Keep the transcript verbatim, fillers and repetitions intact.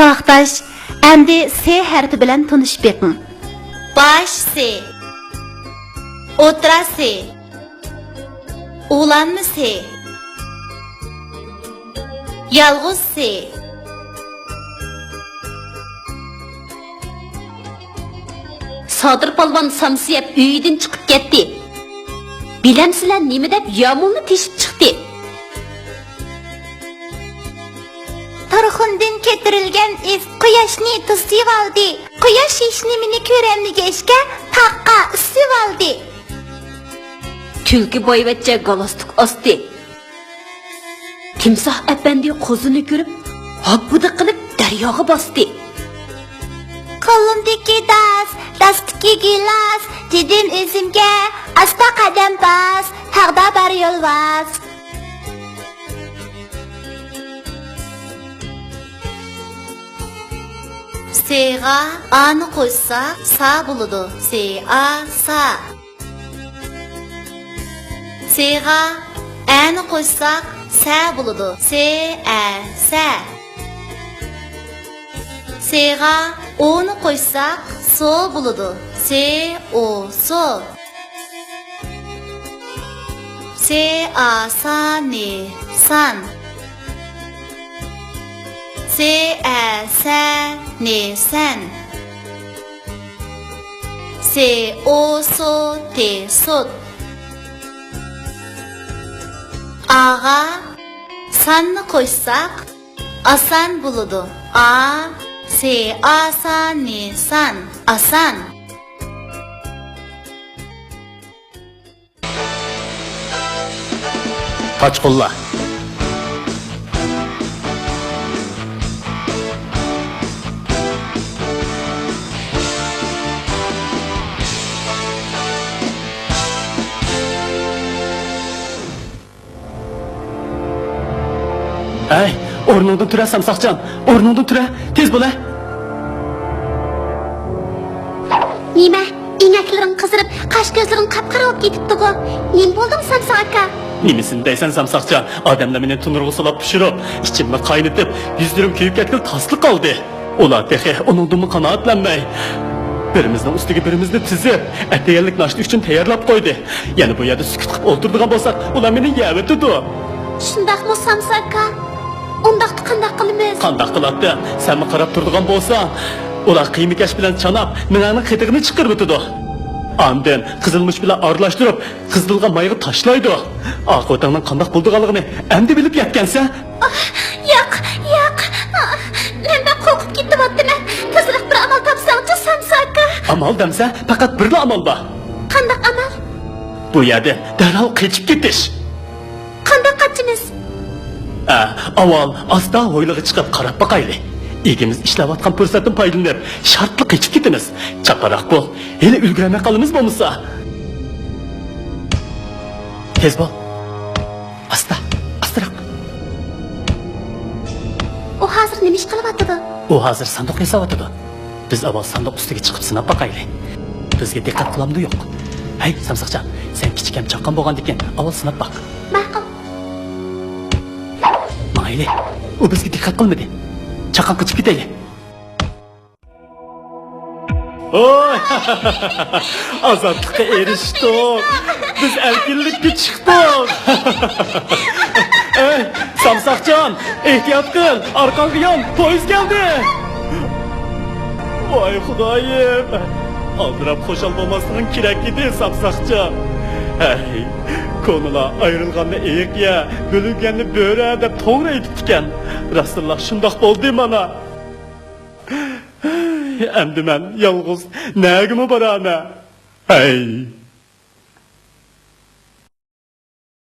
ساۋاقداش، ئەمدى سې ھەرپى بىلەن تونۇشۇپ بېقىڭ. باش سې، ئوتتۇرا سې، ئۇلانما سې، يالغۇز سې. سادىر پالۋان سامسا يەپ ئۆيىدىن چىقىپ كەتتى. بىلەمسىلەر نېمە دەپ يامۇلنى تېشىپ چىقتى؟ تۇرخۇندىن كۆتۈرۈلگەن ئىس قۇياشنى توسۇۋالدى. قۇياش ھېچنېمىنى كۆرەلمىگەچكە، تاغقا ئۈسۈۋالدى. تۈلكە بايۋەچچە گالستۇك ئاستى. تىمساھ ئەپەندى قوزىنى كۆرۈپ، ھاپپىدە قىلىپ دەرياغا باستى. قولۇمدىكى داس، داستىكى گىلاس، دېدىم ئۆزۈمگە، ئاستا قەدەم باس، تاغدا بار يول ۋاس. سېغا ئانى قوشساق، سا بولىدۇ. سې ئا، سا. سېغا ئەنى قوشساق، سە بولىدۇ. سې ئە، سە. سېغا ئونى قوشساق، سو بولىدۇ. سې ئو، سو. سې ئا سا نى، سان. سې ئە سە نى، سەن. سې ئو سو تى، سوت. ئاغا ساننى قوشساق، ئاسان بولىدۇ. ئا، سې ئا سا نى، سان. ئاسان. قاچقۇنلار. ئەي، ئورنۇڭدىن تۇرە، سامساقجان، ئورنۇڭدىن تۇرە، تېز بولە. نېمە؟ ئەينەكلىرىڭ قىزىرىپ، قاش-كۆزلىرىڭ قاپقارا بولۇپ كېتىپتىغۇ. نېمە بولدۇڭ، سامساق ئاكا؟ نېمىسىنى دەيسەن، سامساقجان؟ ئادەملەر مېنى تونۇرغا سولاپ پىشۇرۇپ، ئىچىمنى قاينىتىپ، يۈزلىرىم كۆيۈپ كەتكىلى تاسلا قالدى. ئۇلار تېخى ئۇنىڭدىنمۇ قانائەتلەنمەي، بىرىمىزنىڭ ئۈستىگە بىرىمىزنى تىزىپ، ئەتىگەنلىك ناشتا ئۈچۈن تەييارلاپ قويدى. يەنە بۇ يەردە سۈكۈت قىلىپ ئولتۇرىدىغان بولساق، ئۇلار مېنى يەۋېتىدۇ. شۇنداقمۇ، سامساق ئاكا؟ ئۇنداقتا قانداق قىلىمىز؟ قانداق قىلاتتىم؟ سەنمۇ قاراپ تۇرىدىغان بولساڭ، ئۇلار قىيما-كەش بىلەن چاناپ، مېڭەڭنىڭ قېتىغىنى چىقىرىۋېتىدۇ. ئاندىن قىزىلمۇچ بىلەن ئارىلاشتۇرۇپ، قىزىلغا مايغا تاشلايدۇ. ئاقىۋىتىڭنىڭ قانداق بولىدىغانلىقىنى ئەمدى بىلىپ يەتكەنسەن. ئاھ، ياق، ياق. ئاھ، مەن بەك قورقۇپ كېتىۋاتىمەن. تېزرەك بىر ئامال تاپساڭچۇ، سامساق ئاكا. ئامال دەمسە، پەقەت بىرلا ئامال بار. قانداق ئامال؟ بۇ يەردىن دەرھال قېچىپ كېتىش. قانداق قاچىمىز؟ ئە، ئاۋۋال ئاستا ھويلىغا چىقىپ قاراپ باقايلى. ئىگىمىز ئىشلەۋاتقان پۇرسەتتىن پايدىلىنىپ، شارتلا قېچىپ كېتىمىز. چاپراق بول، ھېلى ئۈلگۈرەلمەي قالىمىز بولمىسا. تېز بول. ئاستا، ئاستىراق. ئۇ ھازىر نېمە ئىش قىلىۋاتىدۇ؟ ئۇ ھازىر ساندۇق ياساۋاتىدۇ. بىز ئاۋۋال ساندۇق ئۈستىگە چىقىپ سىناپ باقايلى. بىزگە دىققەت قىلامدۇ يوق؟ ھەي، سامساقجان، سەن كىچىككەن چاققان بولغاندىكىن ئاۋۋال سىناپ باق. ماقۇل. ماڭايلى. ئۇ بىزگە دىققەت قىلمىدى. چاققان قېچىپ كېتەيلى. ھوي! ئازادلىققا ئېرىشتۇق! بىز ئەركىنلىككە چىقتۇق! ئەي، سامساقجان، ئېھتىيات قىل! ئارقاڭغا يان، پويىز كەلدى! ۋاي خۇدايىم! ئالدىراپ خۇشال بولماسلىقىڭ كېرەك ئىدى، سامساقجان! ھەي، كونىلار ئايرىلغاننى ئېيىق يە، بۆلۈنگەننى بۆرە دەپ توغرا ئېيتىپتىكەن. راستتىنلا شۇنداق بولدى مانا. ئەمدى مەن يالغۇز نەگىمۇ بارامەن؟ ھەي!